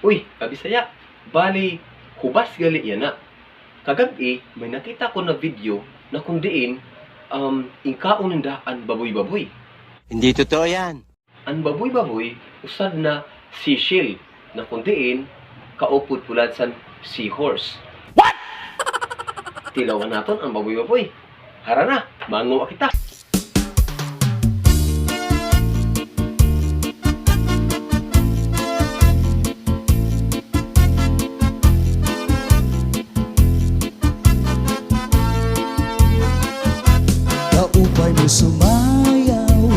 Uy, kabisaya, bali, hubas gali yan na. Kagabi, may nakita ko na video na kung diin, ingkaon ninda ang baboy-baboy. Hindi totoo yan. Ang baboy-baboy, usad na seashell na kung diin, kaupod pulad san seahorse. What? Tilawan naton ang baboy-baboy. Hara na, manguha kita. Kaupay mo sumayaw,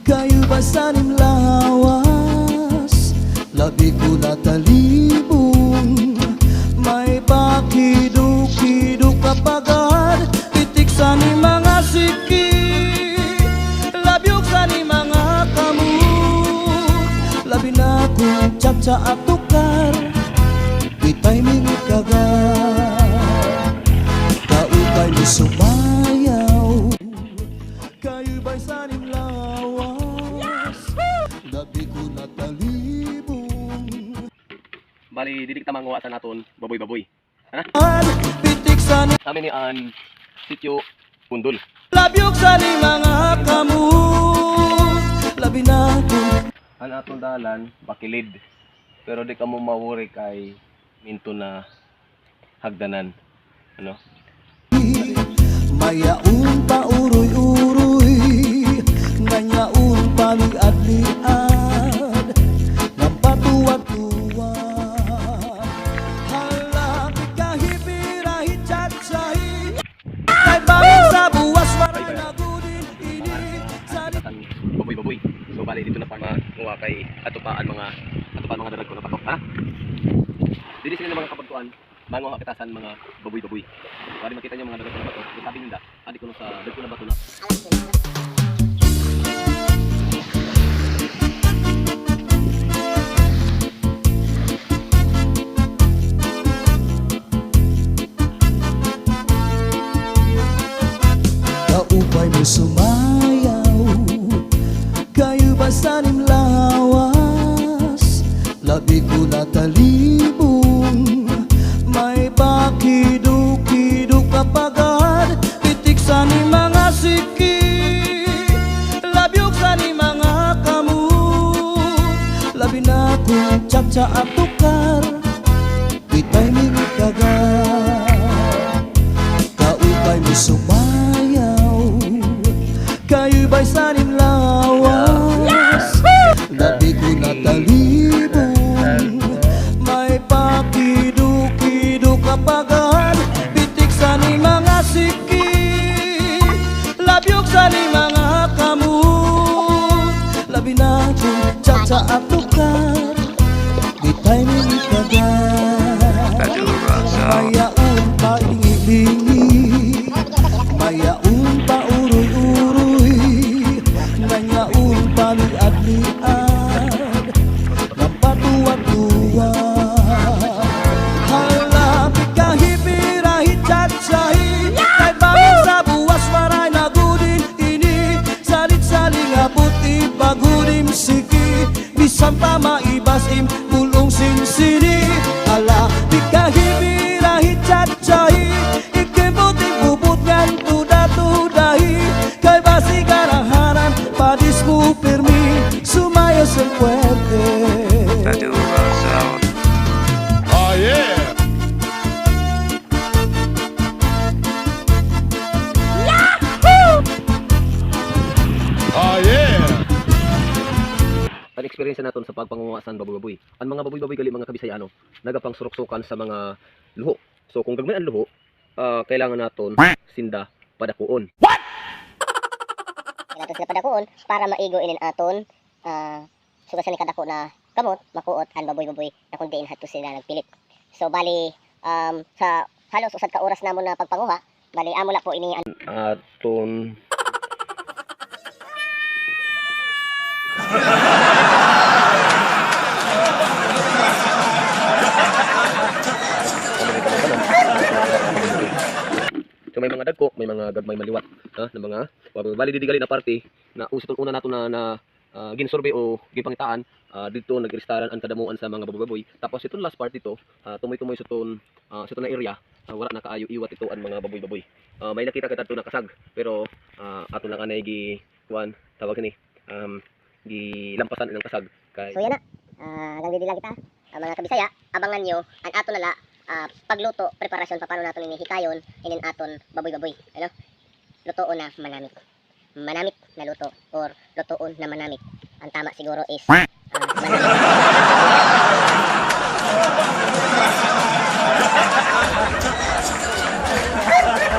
kayo ba sa lawas? Labi ko na talibong, may pakiduk-kiduk kapagad. Titik sa ni mga siki, labyog sa ni mga kamot. Labi na kung tsatsa at tukar, kita'y mingit kagat. Kaupay mo sumayaw, kayo ba'y sanim lawas? Labi ko na talibong. Bali, dili kita manguha sa naton baboy-baboy. Pitik sa ni Kami ni an sitio Pundol. labyog sa ni mga kamot. Labi na kung Ang atong dalan bakilid. Pero di ka mo mawuri kay minto na hagdanan. Ano? mayaon pa uroy-uroy, nanyaon pa liad-liad, nampatuwa-tuwa. Hala, kahibirahi tsatsahi, kay bangin sa buwas, waray nagudin ini sa Ang baboy-baboy. So bali dito na pa manguha kay ato pa ang mga ato pa ang mga dalag ko na patok. Ha? Dili sila ng mga kapagtuan, manguha kita sa mga baboy-baboy. Bali makita niyo mga dalag ko na bato. Sabi nila, adi ko no sa dag ko na bato na. Kaupay mo sumayaw, kayo ba sa lawas? Labi ko na talibong, may pakiduk-kiduk kapagad. Titik sa ni mga siki, labyog sa ni mga kamot. Labi na kung tsatsa at tukar, kita'y mingit kagat. Kaupay mo sumayaw, kayo ba'y sanim lawas? Labi ko na talibong, may pakidu-kidu kapagan. Pitik sa ni mga siki, labyog sa ni mga kamot. Labi na kung tsatsa at tukar, di tayo kagat. Mayaon pa lingi-lingi, mayaon pa uroy-uroy, nanyaon pa liad-liad, napatuwa-tuwa. Hala, kahibirahi tsatsahi, kay bangin sa buwas waray nagudin ini. Salit-saling abot ipagudim siki, bisan pa maibasim pulong sinsini. Ala, kahibirahi tsatsahi, ikibot ibubot ngan tuda-tudahi. Kay basi garaharan, padis mo pirmi, sumayo sa puwerte. Oh yeah! Oh yeah! Ang experience naton sa pagpangunguha sa baboy-baboy. Ang mga baboy-baboy gali mga kabisayano, nagapang suruksukan sa mga luho. So kung gagmay ang luho, kailangan naton sinda padakuon. Kailangan sila padakuon para maigo inin aton suga sa ni kadako na kamot makuot ang baboy-baboy na kun diin hadto sila nagpilit. So bali sa halos usad ka oras namo na pagpanguha, bali amo na po ini ang Aton So may mga dagko, may mga gagmay maliwat, ha, na mga bali didi gali na parte na usitong una nato na na ginsurvey o gipangitaan, dito nag-restaurant ang kadamuan sa mga baboy-baboy. Tapos itong last part dito, tumoy-tumoy sa ton na area, wala na kaayo iwat ito ang mga baboy-baboy. May nakita kita dito na kasag, pero ato lang anay gi kuan, tawag ni gilampasan ilang kasag kay So yan na. Hanggang dito lang kita. Mga kabisaya, abangan nyo ang ato nala pagluto, preparasyon pa paano naton ini hikayon inin aton baboy-baboy. Ano? Lutoon na manamit. Manamit na luto or lutoon na manamit. Ang tama siguro is manamit.